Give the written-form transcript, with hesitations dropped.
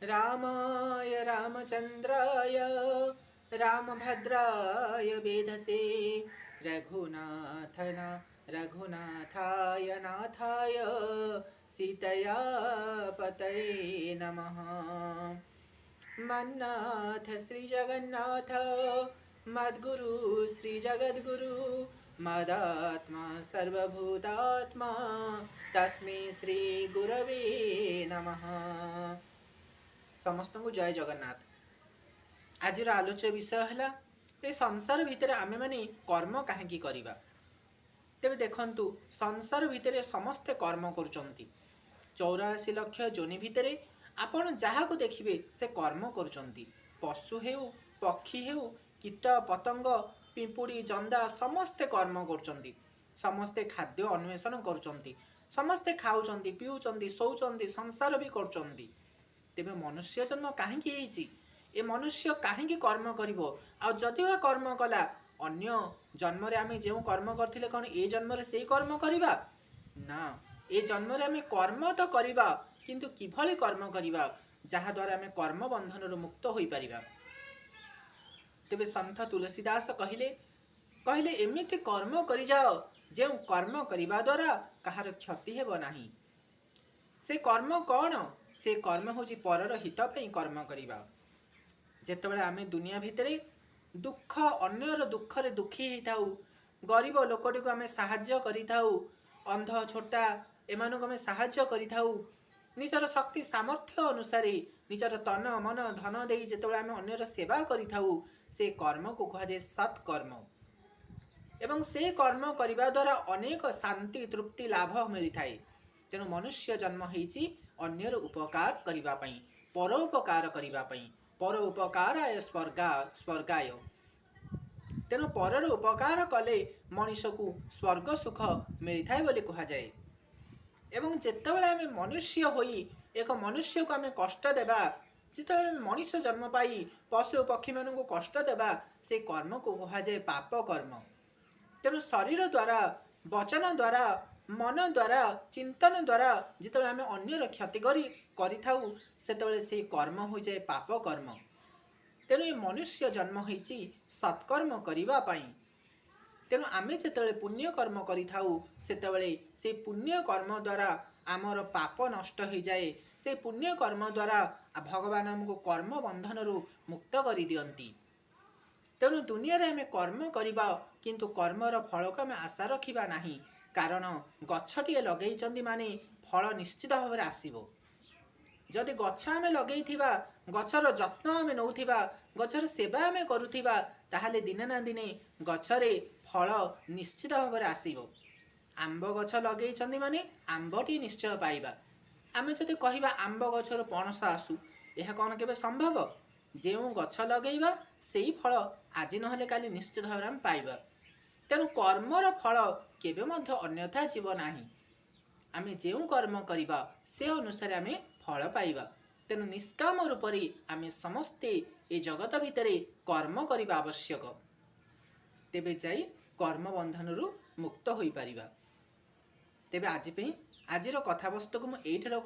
ରାମାୟ ରାମଚନ୍ଦ୍ରାୟ ରାମଭଦ୍ରାୟ ବେଧସେ ରଘୁନାଥନା ରଘୁନାଥାୟ ନାଥାୟ ସୀତୟା ପତୟେ ନମଃ। ମନ୍ନାଥ ଶ୍ରୀ ଜଗନ୍ନାଥ ମଦ୍ଗୁରୁ ଶ୍ରୀ ଜଗଦ୍ଗୁରୁ ମଦାତ୍ମା ସର୍ବଭୂତାତ୍ମା ତସ୍ମୈ ଶ୍ରୀ ଗୁରବେ ନମଃ। ସମସ୍ତଙ୍କୁ ଜୟ ଜଗନ୍ନାଥ। ଆଜିର ଆଲୋଚ୍ୟ ବିଷୟ ହେଲା, ଏ ସଂସାର ଭିତରେ ଆମେମାନେ କର୍ମ କାହିଁକି କରିବା? ତେବେ ଦେଖନ୍ତୁ, ସଂସାର ଭିତରେ ସମସ୍ତେ କର୍ମ କରୁଛନ୍ତି। 84 ଲକ୍ଷ ଯୋନି ଭିତରେ ଆପଣ ଯାହାକୁ ଦେଖିବେ, ସେ କର୍ମ କରୁଛନ୍ତି। ପଶୁ ହେଉ, ପକ୍ଷୀ ହେଉ, କୀଟ ପତଙ୍ଗ, ପିମ୍ପୁଡ଼ି, ଜନ୍ଦା, ସମସ୍ତେ କର୍ମ କରୁଛନ୍ତି। ସମସ୍ତେ ଖାଦ୍ୟ ଅନ୍ୱେଷଣ କରୁଛନ୍ତି। ସମସ୍ତେ ଖାଉଛନ୍ତି, ପିଉଛନ୍ତି, ଶୋଉଛନ୍ତି, ସଂସାର ବି କରୁଛନ୍ତି। ତେବେ ମନୁଷ୍ୟ ଜନ୍ମ କାହିଁକି ହେଇଛି? ଏ ମନୁଷ୍ୟ କାହିଁକି କର୍ମ କରିବ? ଆଉ ଯଦି ବା କର୍ମ କଲା, ଅନ୍ୟ ଜନ୍ମରେ ଆମେ ଯେଉଁ କର୍ମ କରିଥିଲେ, କ'ଣ ଏ ଜନ୍ମରେ ସେଇ କର୍ମ କରିବା? ନା, ଏ ଜନ୍ମରେ ଆମେ କର୍ମ ତ କରିବା, କିନ୍ତୁ କିଭଳି କର୍ମ କରିବା, ଯାହାଦ୍ୱାରା ଆମେ କର୍ମ ବନ୍ଧନରୁ ମୁକ୍ତ ହୋଇପାରିବା? ତେବେ ସନ୍ଥ ତୁଳସୀ ଦାସ କହିଲେ, ଏମିତି କର୍ମ କରିଯାଅ, ଯେଉଁ କର୍ମ କରିବା ଦ୍ୱାରା କାହାର କ୍ଷତି ହେବ ନାହିଁ। ସେ କର୍ମ କ'ଣ? ସେ କର୍ମ ହେଉଛି ପରର ହିତ ପାଇଁ କର୍ମ କରିବା। ଯେତେବେଳେ ଆମେ ଦୁନିଆ ଭିତରେ ଦୁଃଖ, ଅନ୍ୟର ଦୁଃଖରେ ଦୁଃଖୀ ହେଇଥାଉ, ଗରିବ ଲୋକଟିକୁ ଆମେ ସାହାଯ୍ୟ କରିଥାଉ, ଅନ୍ଧ, ଛୋଟା ଏମାନଙ୍କୁ ଆମେ ସାହାଯ୍ୟ କରିଥାଉ, ନିଜର ଶକ୍ତି ସାମର୍ଥ୍ୟ ଅନୁସାରେ ନିଜର ତନ ମନ ଧନ ଦେଇ ଯେତେବେଳେ ଆମେ ଅନ୍ୟର ସେବା କରିଥାଉ, ସେ କର୍ମକୁ କୁହାଯାଏ ସତ୍କର୍ମ ଏବଂ ସେ କର୍ମ କରିବା ଦ୍ୱାରା ଅନେକ ଶାନ୍ତି, ତୃପ୍ତି ଲାଭ ମିଳିଥାଏ। ତେଣୁ ମନୁଷ୍ୟ ଜନ୍ମ ହେଇଛି ଅନ୍ୟର ଉପକାର କରିବା ପାଇଁ, ପରୋପକାର କରିବା ପାଇଁ। ପର ଉପକାରାୟ ସ୍ୱର୍ଗାୟ। ତେଣୁ ପରର ଉପକାର କଲେ ମଣିଷକୁ ସ୍ୱର୍ଗ ସୁଖ ମିଳିଥାଏ ବୋଲି କୁହାଯାଏ। ଏବଂ ଯେତେବେଳେ ଆମେ ମନୁଷ୍ୟ ହୋଇ ଏକ ମନୁଷ୍ୟକୁ ଆମେ କଷ୍ଟ ଦେବା, ଯେତେବେଳେ ଆମେ ମଣିଷ ଜନ୍ମ ପାଇ ପଶୁ ପକ୍ଷୀମାନଙ୍କୁ କଷ୍ଟ ଦେବା, ସେ କର୍ମକୁ କୁହାଯାଏ ପାପ କର୍ମ। ତେଣୁ ଶରୀର ଦ୍ୱାରା, ବଚନ ଦ୍ୱାରା, ମନ ଦ୍ୱାରା, ଚିନ୍ତନ ଦ୍ୱାରା ଯେତେବେଳେ ଆମେ ଅନ୍ୟର କ୍ଷତି କରିଥାଉ, ସେତେବେଳେ ସେଇ କର୍ମ ହୋଇଯାଏ ପାପ କର୍ମ। ତେଣୁ ଏ ମନୁଷ୍ୟ ଜନ୍ମ ହେଇଛି ସତ୍କର୍ମ କରିବା ପାଇଁ। ତେଣୁ ଆମେ ଯେତେବେଳେ ପୁଣ୍ୟ କର୍ମ କରିଥାଉ, ସେତେବେଳେ ସେଇ ପୁଣ୍ୟ କର୍ମ ଦ୍ୱାରା ଆମର ପାପ ନଷ୍ଟ ହେଇଯାଏ। ସେ ପୁଣ୍ୟ କର୍ମ ଦ୍ୱାରା ଭଗବାନ ଆମକୁ କର୍ମ ବନ୍ଧନରୁ ମୁକ୍ତ କରିଦିଅନ୍ତି। ତେଣୁ ଦୁନିଆରେ ଆମେ କର୍ମ କରିବା, କିନ୍ତୁ କର୍ମର ଫଳକୁ ଆମେ ଆଶା ରଖିବା ନାହିଁ। କାରଣ ଗଛଟିଏ ଲଗେଇଛନ୍ତି ମାନେ ଫଳ ନିଶ୍ଚିତ ଭାବରେ ଆସିବ। ଯଦି ଗଛ ଆମେ ଲଗେଇଥିବା, ଗଛର ଯତ୍ନ ଆମେ ନେଉଥିବା, ଗଛର ସେବା ଆମେ କରୁଥିବା, ତାହେଲେ ଦିନେ ନା ଦିନେ ଗଛରେ ଫଳ ନିଶ୍ଚିତ ଭାବରେ ଆସିବ। ଆମ୍ବ ଗଛ ଲଗେଇଛନ୍ତି ମାନେ ଆମ୍ବଟି ନିଶ୍ଚୟ ପାଇବା। ଆମେ ଯଦି କହିବା ଆମ୍ବ ଗଛରୁ ପଣସ ଆସୁ, ଏହା କ'ଣ କେବେ ସମ୍ଭବ? ଯେଉଁ ଗଛ ଲଗେଇବା, ସେଇ ଫଳ ଆଜି ନହେଲେ କାଲି ନିଶ୍ଚିତ ଭାବରେ ଆମେ ପାଇବା। ତେଣୁ କର୍ମର ଫଳ କେବେ ମଧ୍ୟ ଅନ୍ୟଥା ଯିବ ନାହିଁ। ଆମେ ଯେଉଁ କର୍ମ କରିବା, ସେ ଅନୁସାରେ ଆମେ ଫଳ ପାଇବା। ତେଣୁ ନିଷ୍କାମ ରୂପରେ ଆମେ ସମସ୍ତେ ଏ ଜଗତ ଭିତରେ କର୍ମ କରିବା ଆବଶ୍ୟକ। ତେବେ ଯାଇ କର୍ମ ବନ୍ଧନରୁ ମୁକ୍ତ ହୋଇପାରିବା। ତେବେ ଆଜି ପାଇଁ ଆଜିର କଥାବସ୍ତୁକୁ ମୁଁ ଏଇଠି ରଖୁଛି।